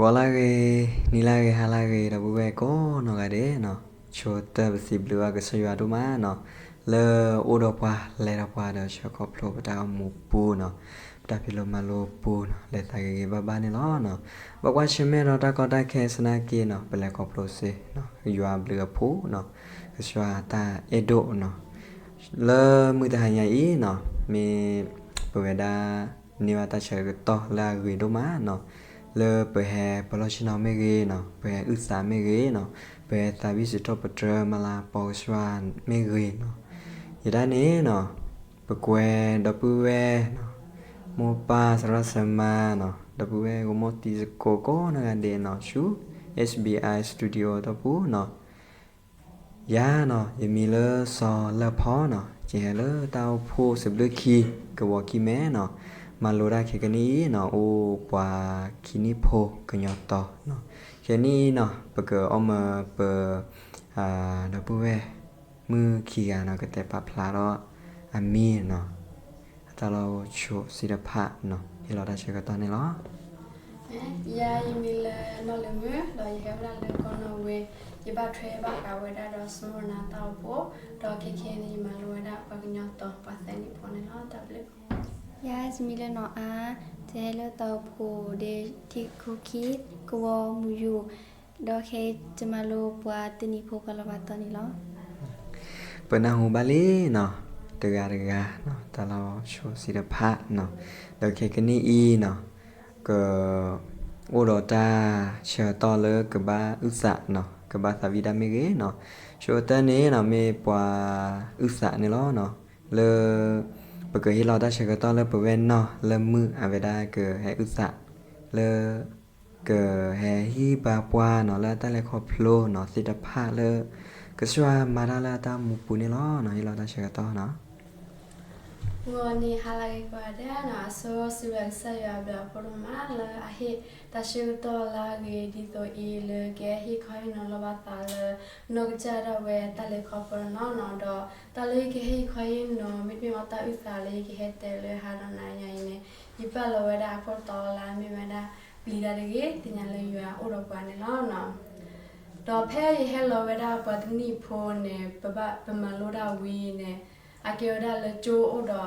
ဂီၤလၢဂ့ၤ, နံၤလၢဂ့ၤ, ဟါလၢဂ့ၤ ဒီပုၢ်ဝဲၢ်ကိးနီၢ်ဂၤဒဲးနီၤ, ဆိတၢ်ပစံးဘျုးဘၣ်ကစၢ်ယွၤဒိၣ်မးနီၤ, လၢအိၣ်ဒီးပှၤလဲၤဒီးပှၤဒီးဆှၢခီဖျိပတၢ်အိၣ်မူပူၤနီၤ, ပတၢ်ဖံးလိမၤလိပူၤနီၤ, လဲၤသးဂ့ၤဂ့ၤဘၣ်ဘၣ်န့ၣ်လီၤနီၤ. ဘၣ်ကွၢ်ဆၢၣ်မဲာ်ဒီးတၢ်ကီတၢ်ခဲသနာ်က့နီၤ, ပလဲၤခီဖျိစ့ၢ်နီၤ, ယွၤအဘျုးအဖှိၣ်နီၤ, ကစၢ်ယွၤတၢ်အဲၣ်ဒိၣ်နီၤ, လၢမုၢ်တဟါညါအံၤနီၤ, မ့ၢ်ပဝဲဒၣ် န့ၢ်ဘၣ်တၢ်ဆၢကတီၢ်လၢအဂ့ၤဒိၣ်မးနီၤ, လၢပဟဲပလီၢ်ဆ့ၣ်နီၤမ့ၢ်ဂ့ၤနီၤ, ပဟဲအုၣ်သးမ့ၢ်ဂ့ၤနီၤ, ပဟဲသးဝံၣ်စံးထီၣ်ပတြၢၤမၤလၤကပီၤကစၢ်ယွၤမ့ၢ်ဂ့ၤနီၤ, ယဒၣ်န့ၣ်နီၤ, ပကွဲဒီပုၢ်ဝဲၢ်နီၤ, မိၢ်ပၢ်သရၣ်သမါနီၤ, ဒီပုၢ်ဝဲၢ်ဂီၢ်မီၢ်တံၤသကိးကိးနီၢ်ဂၤဒဲးနီၤ, ဆူ S B I Studio တီၢ်ပူၤနီၤ, ယၤနီၤ, ယမံၤလၢစီၤလၢၢ်ဖီနီၤ, ယဟဲလၢတၢ်အိၣ်ဖှိၣ်စံးဘျုးခံ ကဝီၤခံမဲနီၤ, မၤလိတၢ်ခဲကနံၣ်အံၤနီၤ, အိၣ်ပှၤခံနံၣ်ဖိကညီတီၤနီၤ, ခဲကနံၣ်အံၤနီၤ, ပကအီၣ်မၢပ ဒီပုၢ်ဝဲၢ်မုၣ်ခံဂၤနီၤ, ကတဲပာ်ဖျါထီၣ်အမံၤနီၤ, အတၢ်လီၢ်ဆိစံတဖၣ်နီၤ, ဟ့ၣ်လီၤတၢ်ဆၢကတီၢ်န့ၣ်လီၤ. ယၤယမံၤလၢနီၢ်လၢမုၣ်, ဒီးယဟဲဝဲဒၣ်လၢကီၢ်နီၣ်ဝ့, ယဘၣ်ထွဲဘၣ်ဃးဝဲဒၣ်ဒီး Smyrna တၢ်အိၣ်ဖှိၣ်, ဒီးခဲခဲန့ၣ် ယမၤလိဝဲဒၣ်ပှၤကညီတီၤ ပှၤသၢနံၣ်ဖိန့ၣ်လီၤ. တၢ်ဘျုး. ယၤယမံၤလၢနီၢ်အါ, ယဟဲလၢတၢ်အိၣ်ဖှိၣ်ဒီး ထံခိၣ်ခံ ကဝီၤမုၢ်ယူၤ, ဒီးခဲအံၤယမၤလိပှၤတနံၣ်ဖိပှၤလီၤဘၣ်တီၤန့ၣ်လီၤ. ပနၢ်ဟူဘၣ်လံနီၤ, တဂၤတဂၤနီၤ, တၢ်လီၢ်ဆိစံတဖၣ်နီၤ, ဒီးခဲကနံၣ်အံၤနီၤ, က အိၣ်ဒီးတၢ်ဆၢကတီၢ်လၢကဘၣ်အုၣ်သးနီၤ, ကဘၣ်သးဝံၣ်တၢ်မ့ၢ်ဂ့ၤနီၤ, ဆိတၢ်န့ၣ်နီၤ, မ့ၢ်ပှၤအုၣ်သးန့ၣ်လီၤနီၤ, လၢ ပကဟ့ၣ်လီၤတၢ်ဆၢကတီၢ်လၢပဝဲနီၢ်လၢမုၣ်အဝဲဒၣ်ကဟဲအုၣ်သး, လၢ ကဟဲဟ့ၣ်ဘါပှၤနီၤ, လၢတၢ်လဲၤခီဖျိနီၤ, သ့ၣ်တဖၣ်လၢ ကစၢ်ယွၤမၤတၢ်လၢအတၢ်မူပူၤန့ၣ်လီၤနီၤ, ဟ့ၣ်လီၤတၢ်ဆၢကတီၢ်နီၤ. ဂီၤနံၤဟါလၢဂ့ၤကိးဂၤဒဲးနီၤ, အဆိစံးဘျုးကစၢ်ယွၤအဘျုးအဖှိၣ်ဒိၣ်မးလၢအဟ့ၣ်တၢ်ဆၢကတီၢ်လၢအဂ့ၤဒ်သိးအံၤလၢကဟ့ၣ်ခီဟ့ၣ်နီၤလီၤဘၣ်သးလၢ နီၢ်ကစၢ်ဒၣ်ဝဲတၢ်လဲၤခီဖျိနီၤနီၤ, ဒီးတၢ်လၢယကဟ့ၣ်ခီဟ့ၣ်နီၤ မ့တမ့ၢ်အီၣ်တၢ်အုၣ်သးလၢယကဟဲတဲလၢဟါဒီးနၤညါအံၤန့ၣ်, ယပာ်လီၤဝဲဒၣ်အခိၣ်တီလၢမ့ၢ်ဝဲဒၣ် ပျံၤတၢ်တဂ့ၤ သ့ၣ်ညါလၢယွၤအိၣ်ဒီးပှၤန့ၣ်လီၤနီၤ. ဒီးဖဲယဟဲလီၤဝဲဒၣ်ပှၤတနံၣ်ဖိန့ၣ် ပဘၣ်ပမၤလိတၢ်ဝံၤန့ၣ်, အကဲဝဲဒၣ်လၢကၠိအိၣ်ဒီး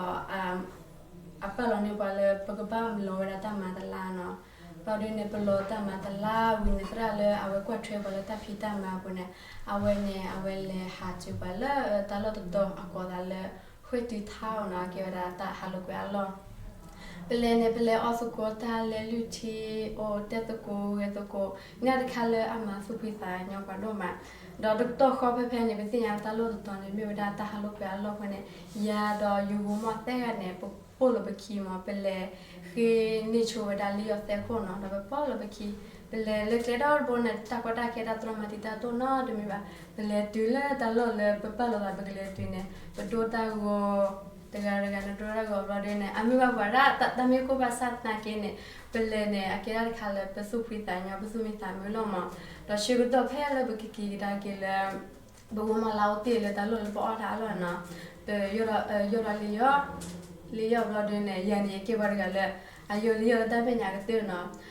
အပာ်လီၤန့ၢ်ပှၤလၢပကဘၣ်လီၤဝဲဒၣ်တၢ်မၤတလါနီၤ. ဘျီဒုန့ၣ် ပလီၤတၢ်မၤတလါဝံၤန့ၣ် သရၣ်လၢအဝဲကွၢ်ထွဲပှၤလၢတၢ်ဖံးတၢ်မၤအပူၤန့ၣ်, အဝဲန့ၣ် အဝဲလဲၤဟးစၢၤပှၤလၢတၢ်လီၢ်တတီၤအကိးသးလၢ ဃ့ၢ်တုထါအီၤနီၤ, ကဲဝဲဒၣ်တၢ်ဟးလိာ်ကွဲအလီၢ် ပလဲၤန့ၣ် ပလဲၤအီၣ်သကိးတၢ်လဲၤလုၢ်ထံ အိၣ်တဲသကိးဂဲၤသကိး, န့ၣ်တခါလၢအမၤသူၣ်ဖှံသးညီပှၤဒိၣ်မး. ဒီးတကတီၢ်ဃီဖဲဖဲန့ၣ် ပသ့ၣ်ညါတၢ်လီၢ်တတီၤန့ၣ် မ့ၢ်ဝဲဒၣ်တၢ်ဟးလိာ်ကွဲအလီၢ်အဃိန့ၣ်, ယၤဒီးယဂီၢ်မီၢ်သၢဂၤန့ၣ် ပပိာ်လီၤပခံမး, ပလဲၤဃ့န့ၢ်ဆိဝဲဒၣ်လ့ယီၢ်သဲခိၣ်နီၤ, ဒီးပပိာ်လီၤပခံ, ပလဲၤလၢကျဲဒီတဘိန့ၣ် တၢ်ကီတၢ်ခဲတၢ်တြီမၤတံာ်တာ်တိၢ်နီတမံၤဘၣ်, ပလဲၤတုၤလၢတၢ်လီၢ်လၢပပာ်လီၤသးပကလဲၤတုၤန့ၣ် ပဒိတၢ်ဂီၤ တဂၤတဂၤန့ၣ်ဒိတၢ်ဂီၤဘျီဒုန့ၣ် အမ့ၢ်ဘၣ်ပှၤဒၣ်တၢ်မ့ၢ်ကိၢ်ဘၣ်ဆၣ်သနာ်က့န့ၣ်, ပလဲၤန့ၣ် အကဲဒၣ်တခါလၢပသူၣ်ဖှံသးညီ ပသူၣ်မံသးမုာ်လီၤမး. ဒီးဆၢကတီၢ်ဖဲလၢပကက့ၤကဒါက့ၤလၢ ပဂီၢ်မီၢ်လၢအအိၣ်တ့ၢ်လၢတၢ်လီၢ်လၢပအီၣ်တၢ်အလီၢ်နီၤ, ပယီၢ်ဒီး ယီၢ်ဒီးလ့ယီၢ်, လ့ယီၢ်ဘျီဒုန့ၣ် ယၤန့ၣ် ယကဲပှၤတဂၤလၢ အယီၢ်လ့ယီၢ်လၢတၢ်မဲာ်ညါကတၢၢ်နီၤ.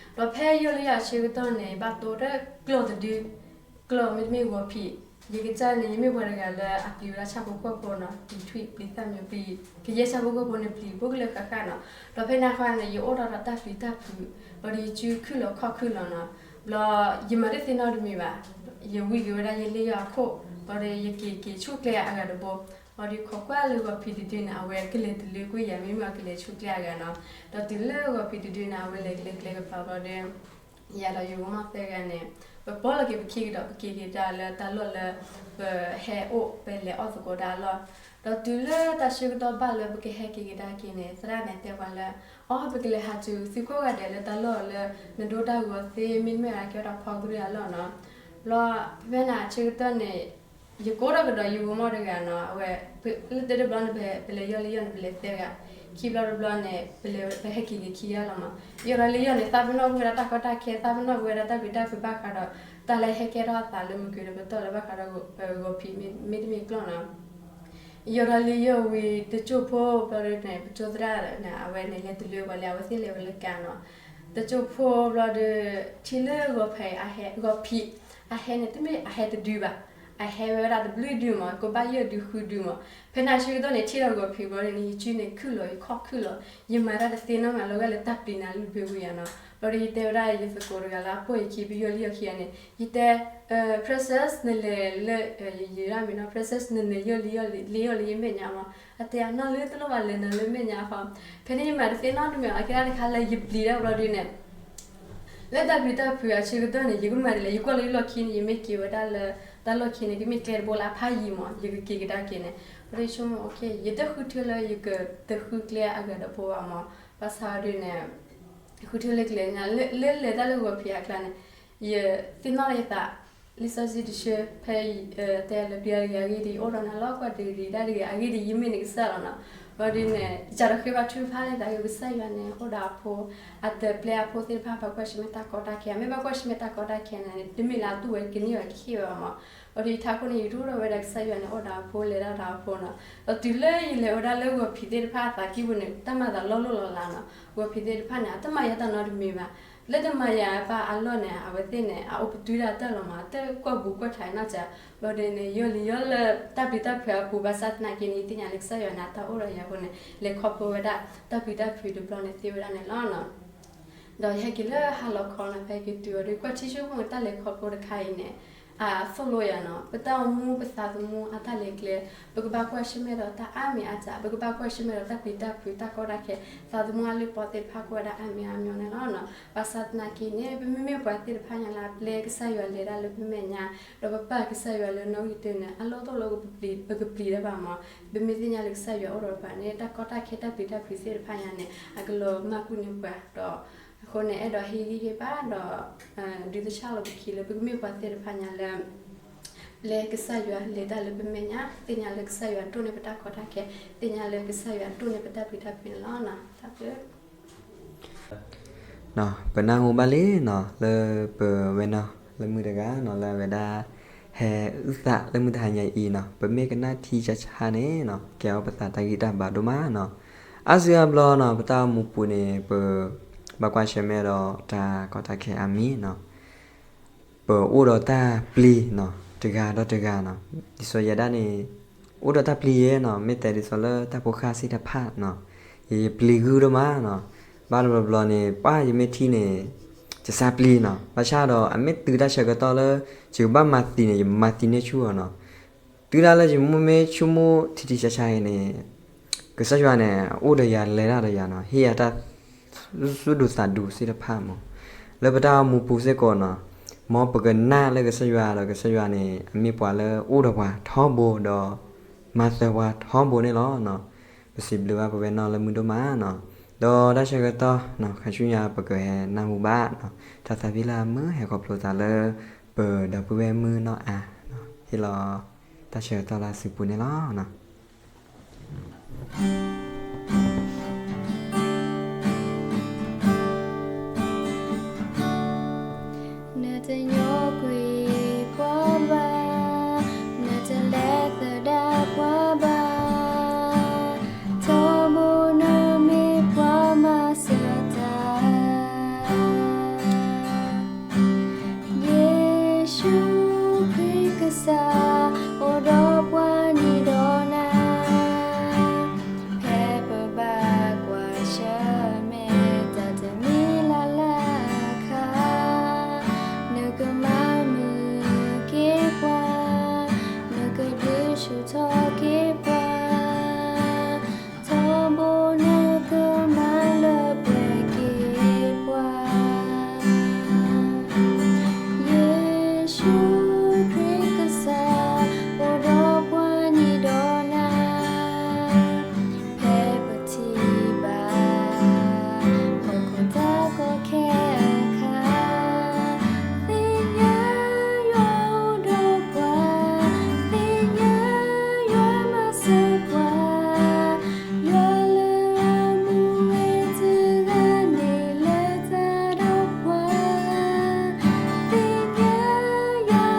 ဒီးဖဲယီၢ်လ့ယီၢ်အဆၢကတီၢ်န့ၣ် ဘၣ်တိၢ်တကျီၢ်တဒု ကျီၢ်မ့တမ့ၢ်ဂီၤဖံး, ယကစၢ်န့ၣ် ယမ့ၢ်ပှၤတဂၤလၢအပျံၤဝဲဒၣ်ဆၣ်ဖိကီၢ်ဖိနီၤ, ပျံၤထွံၣ်ပျံၤသၣ်မံၤ ပျံၤကယဲၢ်ဆၣ်ဖိကီၢ်ဖိန့ၣ် ပျံၤဘူးကလၢာ်ဃၣ်ဃၣ်နီၤ. ဒီးဖဲန့ၣ်အခါန့ၣ် ယအိၣ်ထီၣ်ဒီးတၢ်ပျံၤတၢ်ဖုး, ဘျီဒီးယစုခုၣ်လီၤခီၣ်ခုၣ်လီၤနီၤ. ဘျီယမၤတသ့နီတမံၤဘၣ်, ယဝံၤက့ၤဝဲဒၣ်ယလ့ယီၢ်အခိၣ်, ဘျီဒီးယက့ၤက့ၤဆူၣ်ကျဲအဂၤတဘိ, ဘျီဒီးခိးကွၢ်လၢဂီၤဖံးတဒုန့ၣ် အဝဲကလဲၤတလၢကွံာ်ယၤ မ့မ့ၢ်အကလဲၤဆူၣ်ကျဲအဂၤနီၤ. ဒီးတုၤလၢဂီၤဖံးတဒုန့ၣ် အဝဲလဲၤကလဲၤကျဲကပၤဘျီဒီး ယၤဒီးယဂီၢ်မီၢ်သၢဂၤန့ၣ် ပပိာ်လီၤက့ၤပခံကဒီး ပက့ၤက့ၤတၢ်လၢတၢ်လီၢ်လၢ ပဟဲအိၣ် ပလဲၤအီၣ်သကိးတၢ်အလီၢ်, ဒီးတုၤလၢတၢ်ဆၢကတီၢ်ဘၣ်လၢပကဟဲက့ၤကဒါက့ၤန့ၣ် သရၣ်န့ၣ်တဲပှၤလၢ အီ ပကလဲၤဟးတုၤသုကိးဂၤဒဲးလၢတၢ်လီၢ်လၢ နဒိတၢ်ဂီၤသ့ မ့တမ့ၢ်အကဲဝဲဒၣ်ဖီကရၢၢ်အလီၢ်နီၤ. ဘျီ ဖဲန့ၣ်အဆၢကတီၢ်န့ၣ် ယကိးထီၣ်ကဒီးယဂီၢ်မီၢ်တဂၤနီၤ, အဝဲ လၢတၢ်တဘျီန့ၣ် ပလဲၤယီၢ်လၢယီၢ်န့ၣ် ပလဲၤသၢဂၤ, ခံဘျီတဘျီန့ၣ် ပလဲၤ ပဟဲက့ၤက့ၤခံဂၤလီၤမး. ယီၢ်ဒီးလၢယီၢ်န့ၣ် သးပနီၣ်ကွံာ်ဝဲဒၣ်တၢ်ကီတၢ်ခဲ သးပနီၣ်ကွံာ်ဝဲဒၣ်တၢ်ပျံၤတၢ်ဖုးဘၣ်ဃးဒီး တၢ်လၢဟဲကဲထီၣ်အသးလၢမုၢ်ကွံာ်ဒီးပတီၢ်လၢဘၣ်ဃးဒီး ဂီၤဖံး မ့တမ့ၢ်ကျီၢ်နီၤ. ယီၢ်ဒီးလၢယီၢ်ဝံၤတကၠိၢ်ဖိဘျီဒုန့ၣ် ပကၠိသရၣ်န့ၣ် အဝဲန့ၣ်လဲၤတလၢပှၤလၢ အဝဲသ့ၣ်လဲၤဝဲလၢကါနီၤ. တစိၢ်ဖိဘျီဒီး ထံၣ်လၢဂီၤဖံး ဂီၤဖံးအဟဲန့ၣ် တမ့ၢ်အဟဲတဒုဘၣ်, အဟဲဝဲဒၣ်တဘျုးဒုမး, ကဘၣ်ယဲၢ်ဒုဃုဒုမး. ဖဲန့ၣ်အဆၢကတီၢ်န့ၣ် ထံၣ်ဒီးဂီၤဖံးဘျီဒီးန့ၣ် ယစုန့ၣ်ခုၣ်လီၤ, ယခီၣ်ခုၣ်လီၤ, ယမၤတၢ်တသ့နီတမံၤလၢဂၤလၢတၢ်ပျံၤနၤလုၢ်ဘၢဝံၤယၤနီၤ. ဘျီဒီးယတဲဝဲဒၣ်ယသကိးတဂၤလၢအပိာ်ယခံ ပယီၢ်လံအီၤခံဂၤန့ၣ် ယတဲ Princess နလဲၤလၢ ယယံၤဒၣ်မ့ၢ်နီၤ Princess နလဲၤယီၢ်လံယီၢ်လံ လံယီၢ်လံယမဲာ်ညါမး, အတဲအနီၢ်လၢတလိၣ်ဘၣ် လဲၤနၤလၢမဲာ်ညါဃီ. ဖဲန့ၣ်ယမၤတသ့နီတမံၤ အကဲဒၣ်တခါလၢယပျံၤဒၣ်ဘျီဒီးန့ၣ် လၢတၢ်ပျံၤတၢ်ဖုးအဆၢကတီၢ်န့ၣ် ယကမၤဒ်လဲၣ်, ယကွၢ်လၢယလီၢ်ခံန့ၣ် ယမ့ၢ်က့ၤဝဲဒၣ်လၢ တၢ်လီၢ်ခံန့ၣ် ကမ့ၢ်ကျဲတဘိလၢအဖးယံၤမး ယကက့ၤကဒါက့ၤန့ၣ်. ဘျီဒီးဆိကမိၣ် ယတဃုထၢလၢယကတဃုကျဲအဂၤတဘိဘၣ်မး, ဘၣ်ဆၣ်ဒီးန့ၣ် ဃုထၢလၢကျဲညါ လၢလဲၤတၢ်လၢဂီၤဖံးအကျါန့ၣ် ယသ့ၣ်နီၣ်လၢယသး လံာ်စီဆှံတဆၢ ဖဲတဲလၢပျံၤတဂ့ၤ အဂ့ၢ်ဒ်အံၤ အိၣ်ဒီးနၤလီၤ, ကွၢ်တဂ့ၤ ဒၣ်တဂ့ၤ အဂ့ၢ်ဒ်အံၤ ယမ့ၢ်နကစၢ်လီၤနီၤ. ဘျီဒီးန့ၣ် ယစးထီၣ်ဃ့ဘါထုကဖၣ်လၢသး ကစၢ်ယွၤန့ၣ် အိၣ်ဒီးအဖိ အတပျဲအဖိသ့ၣ်တဖၣ် ဘၣ်ကွၢ်ဆၢၣ်မဲာ်တၢ်ကီတၢ်ခဲ, မ့ၢ်ဘၣ်ကွၢ်ဆၢၣ်မဲာ်တၢ်ကီတၢ်ခဲန့ၣ် တမ့ၢ်လၢအတူၢ်ဝဲကန့ၢ်ဝဲကဟ့ၣ်ဝဲဘၣ်မး. ဘျီဒီးယထးခိၣ်န့ၣ် ယဒိၣ်ထီၣ်ဝဲဒၣ်ကစၢ်ယွၤန့ၣ် အိၣ်ဒီးအဖိ လဲၤတၢ်ဒီးအဖိနီၤ. ဒီးတုၤလၢယလဲၤဝဲဒၣ်လၢဂီၤဖံးသ့ၣ်တဖၣ်အသးကံၢ်ပူၤန့ၣ် တၢ်မၤသးလီၤလိၢ်လီၤလးနီၤ. ဂီၤဖံးသ့ၣ်တဖၣ်န့ၣ် အတမၤယၤတၢ်နီတမံၤဘၣ်. လၢတမၤယၤဘၣ်အလီၢ်န့ၣ် အဝဲသ့ၣ်န့ၣ် အအိၣ်ပတုာ်တၢ်တၢ်လီၤမး တကွၢ်ဘူးကွၢ်ထးနီတစဲး. ဘျီဒီးန့ၣ် ယီၢ်လံယီၢ်လၢတၢ်ပျံၤတၢ်ဖုးအပူၤ ဘၣ်ဆၣ်သနာ်က့န့ၣ် ယသ့ၣ်ညါလၢကစၢ်ယွၤန့ၣ် အတၢ်အိၣ်ဒီးယၤအဃိန့ၣ် လဲၤခီဖျိဝဲဒၣ်တၢ်ပျံၤတၢ်ဖုးတဘျီန့ၣ်သ့ဝဲဒၣ်န့ၣ်လီၤ. ဒီးယဟဲက့ၤလၢဟါလီၤခီနီၤ ဖဲက့ၤတုၤအီၤဒီး ကွၢ်ထံဆိကမိၣ်တၢ်လဲၤခီဖျိတခါအံၤန့ၣ် အသိၣ်လိယၤနီၤ. ပတၢ်အိၣ်မူပသးသမူအတၢ်လဲၤကျဲ ပကဘၣ်ကွၢ်ဆၢၣ်မဲာ်ဒီးတၢ်အါမံၤအါစှၤ, ပကဘၣ်ကွၢ်ဆၢၣ်မဲာ်ဒီးတၢ်ပျံၤတၢ်ဖုး တၢ်ကီတၢ်ခဲ သးသမူအလၢပီသ့ၣ်တဖၣ် ကီဝဲဒၣ်အါမံၤအါမျိၤန့ၣ်လီၤ. ဘၣ်ဆၣ်သနာ်က့န့ၣ် ပမ့မ့ၢ်ပှၤသ့ၣ်တဖၣ်ညါလၢအပျဲကစၢ်ယွၤလဲၤတၢ်လၢပမဲာ်ညါ ဒီးပပာ်ကစၢ်ယွၤလၢနီၣ်ဂံၢ်တၢန့ၣ် အလီၢ်တအိၣ်လၢပကပျံၤတၢ်ဘၣ်မး. ပမ့ၢ်သ့ၣ်ညါလၢကစၢ်ယွၤအိၣ်ဒီးပှၤန့ၣ် တၢ်ကီတၢ်ခဲတၢ်ပျံၤတၢ်ဖုးသ့ၣ်တဖၣ်ညါန့ၣ် အကလီၤမၢ်ကွံာ်န့ၢ်ပှၤဒီး အဃိန့ၣ် အဲၣ်ဒိးဟ့ၣ်ဂံၢ်ဟ့ၣ်ဘါဒီး ဒုးသဆၣ်လီၤပခံလၢ ပကမ့ၢ်ပှၤသ့ၣ်တဖၣ်ညါလၢ ပျဲကစၢ်ယွၤလဲၤတၢ်လၢပမဲာ်ညါ, သ့ၣ်ညါလၢကစၢ်ယွၤဒိၣ်န့ၢ်ပတၢ်ကီတၢ်ခဲ, သ့ၣ်ညါလၢကစၢ်ယွၤဒိၣ်န့ၢ်ပတၢ်ပျံၤတၢ်ဖုးန့ၣ်လီၤ. တၢ်ဘျုး ပနၢ်ဟူဘၣ်လံနီၤ လၢပဝဲနီၤ လၢမုၢ်တဂၤနီၤ လၢအဝဲဒၣ် ဟဲအုၣ်သးလၢမုၢ်တဟါညါအံၤနီၤ ပမ့ၢ်ကနၣ်ထံဆါဆါန့ၣ်နီၤ ကဲအီၤပသးတၢ်ဂံၢ်တၢ်ဘါဒိၣ်မးနီၤ. အါစုအါဘျီနီၤ ပတၢ်အိၣ်မူပူၤန့ၣ် ပဘၣ်ကွၢ်ဆၢၣ်မဲာ်ဒီးတၢ်ကီတၢ်ခဲအါမံၤနီၤ ပအိၣ်ဒီးတၢ်ပျံၤနီၤ တဂၤဒီးတဂၤနီၤ. ဒ်သိးယဲဒၣ်န့ၣ် အိၣ်ဒီးတၢ်ပျံၤယဲနီၤ မ့ၢ်တဲဒ်သိးလၢတၢ်ဖိဃၢ်သ့ၣ်တဖၣ်နီၤ ယပျံၤဂုၢ်ဒိၣ်မးနီၤ. ဘၣ်တဘျီဘျီန့ၣ် ပှၤယမ့ၢ်ထံၣ်န့ၣ် ယစၢ်ပျံၤနီၤ ဘၣ်ဆၣ်ဒီးအမ့ၢ်တုၤတၢ်ဆၢကတီၢ်လၢ ယကဘၣ်မၤသံန့ၣ် ယမၤသံန့ၢ်ဆူၣ်အီၤနီၤ. တုၤဒၣ်လၢယမိၢ်မ့ၢ်ဆိကမိၣ်ထံထံဆါဆါအံၤန့ၣ် ကစၢ်ယွၤန့ၣ် အိၣ်ဒီးယၤလဲၤတၢ်ဒီးယၤနီၤ ဟ့ၣ်ယၤတၢ် သူၣ်ဒူသးဒူသ့ၣ်တဖၣ်မး လၢပတၢ်အိၣ်မူပူၤစ့ၢ်ကီးနီၤ မ်ပကနၣ်လၢကစၢ်ယွၤဒီးကစၢ်ယွၤန့ၣ် အမ့ၢ်ပှၤလၢအိၣ်ဒီးပှၤထီဘိဒီး မၤစၢၤပှၤထီဘိန့ၣ်လီၤ. ပစံးဘျုးဘၣ်ပဝဲနီၢ်လၢမုၢ်ဒိၣ်မးနီၤ ဒီးတၢ်ဆၢကတီၢ်နီၤ ခါဆူညါပကဟဲနၢ်ဟူဘၣ်နီၤ တၢ်သးဝံၣ်လၢအမုာ်ဟဲခီဖျိသးလၢ ပဒီပုၢ်ဝဲၢ်မုၣ်နီၢ်အါ ဟ့ၣ်လီၤ တၢ်ဆၢကတီၢ်လၢအစုပူၤန့ၣ်လီၤ. နတညိကွံာ်ပှၤဘၣ်, နတလဲၤသဒၣ်ပှၤဘၣ်, ထီဘိနမ့ၢ်ပှၤမၤစၢၤတၢ် ယ့ၣ်ၡူးခရံာ်ကစၢ် အိၣ်ဒီးပှၤနံၤဒီးနၤ ဖဲပဘၣ်ကွၢ်ဆၢၣ်မဲာ် တၢ်တမံၤလၢ်လၢ်အခါ နကမၤမုာ်က့ၤပှၤ, နကဒုးဆူၣ်ထီၣ်က့ၤပှၤ ထီဘိနကမၤလၢပှဲၤက့ၤပှၤ ယ့ၣ်ၡူးခရံာ်ကစၢ် အိၣ်ဒီးပှၤနံၤဒီးနၤ ဖဲပထံၣ်ဘၣ် ဟီၣ်ခိၣ်တၢ်ကီခဲအခါ သ့ၣ်ညါယွၤအိၣ်ဒီးပှၤ, သ့ၣ်ညါယွၤမၤစၢၤပှၤ, ယွၤလၢအမူဝဲတဂၤန့ၣ်လၢတၢ်ဒီးပှၤ, သ့ၣ်ညါယွၤ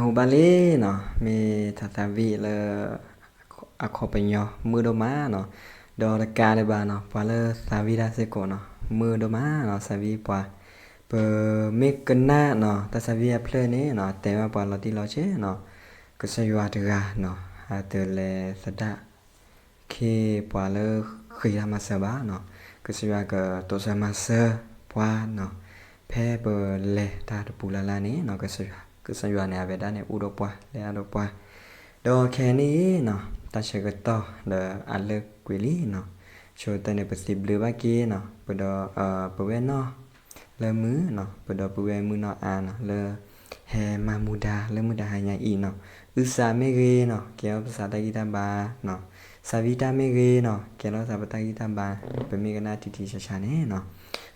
မိၢ်ဘၣ်လံနီၤ, မ့ၢ်တၢ်သးဝံၣ်လၢ အခီပညီမုာ်ဒိၣ်မးနီၤ, ဒီးတကးဒံးဘၣ်နီၤ, ပှၤလၢသးဝံၣ်တၢ်စ့ၢ်ကီးနီၤ မုာ်ဒိၣ်မးနီၤ, သးဝံၣ်ပှၤ, ပမ့ၢ်ကနၣ်နီၤ တၢ်သးဝံၣ်အဖျၢၣ်န့ၣ်နီၤ တဲဘၣ်ပှၤလီၤတံၢ်လီၤဆဲးနီၤ, ကစၢ်ယွၤတဂၤနီၤ အတလဲၤသဒၣ် ခ့ပှၤလၢဃ့တၢ်မၤစၢၤဘၣ်နီၤ, ကစၢ်ယွၤကတိစၢၤမၤစၢၤပှၤနီၤ, ဖဲပလဲၤတၢ်တပူၤလၢ်လၢ်န့ၣ်နီၤ, ကစၢ်ယွၤန့ၣ် အဝဲဒၣ်န့ၣ် အိၣ်ဒီးပှၤ လဲၤအါဒီးပှၤ, ဒီးခဲအံၤန့ၣ်နီၤ တၢ်ဆၢကတီၢ်ဒီးအလၢကွံာ်လံနီၤ, ဆိတၢ်န့ၣ် ပစံးဘျုးဘၣ်က့ၤနီၤ ပဒီး ပဝဲနီၤ လၢမုၢ်နီၤ ပဒီပုၢ်ဝဲၢ်မုၣ်နီၢ်အါနီၤ လၢဟဲမၤမူဒါလၢမုၢ်တဟါညါအံၤနီၤ, အုၣ်သးမ့ၢ်ဂ့ၤနီၤ ကဲထီၣ်ပသးတၢ်ဂံၢ်တၢ်ဘါနီၤ, သးဝံၣ်တၢ်မ့ၢ်ဂ့ၤနီၤ ကဲထီၣ်သးပတၢ်ဂံၢ်တၢ်ဘါ, ပမ့ၢ်ကနၣ်ထံထံဆးဆးန့ၣ်နီၤ,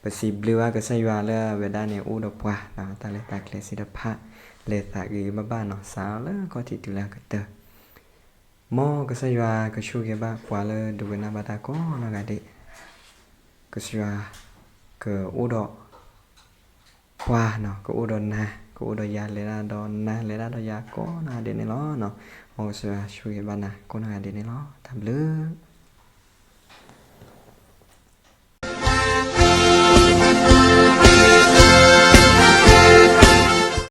ပစံးဘျုးဘၣ်ကစၢ်ယွၤလၢအဝဲဒၣ်န့ၣ် အိၣ်ဒီးပှၤနီၤ, တၢ်လဲၤတၢ်ကျဲသ့ၣ်တဖၣ် လဲၤသးဂ့ၤဂ့ၤဘၣ်ဘၣ်နီၤ, စးထီၣ်လၢခီၣ်ထံးတုၤလၢအကတၢၢ် မ်ကစၢ်ယွၤကဆိၣ်ဂ့ၤဘၣ်ပှၤလၢဒိကနၣ်ဘၣ်တၢ်ကိးနီၢ်ဂၤဒဲး, ကစၢ်ယွၤကအိၣ်ဒီးပှၤနီၤ, ကအိၣ်ဒီးနၤ, ကအိၣ်ဒီးယၤ လဲၤတၢ်ဒီးနၤ လဲၤတၢ်ဒီးယၤကိးနီၢ်ဂၤဒဲးန့ၣ်လီၤ. မ်ကစၢ်ယွၤဆိၣ်ဂ့ၤဘၣ်နၤကိးနီၢ်ဂၤဒဲးန့ၣ်လီၤ. တၢ်ဘျုး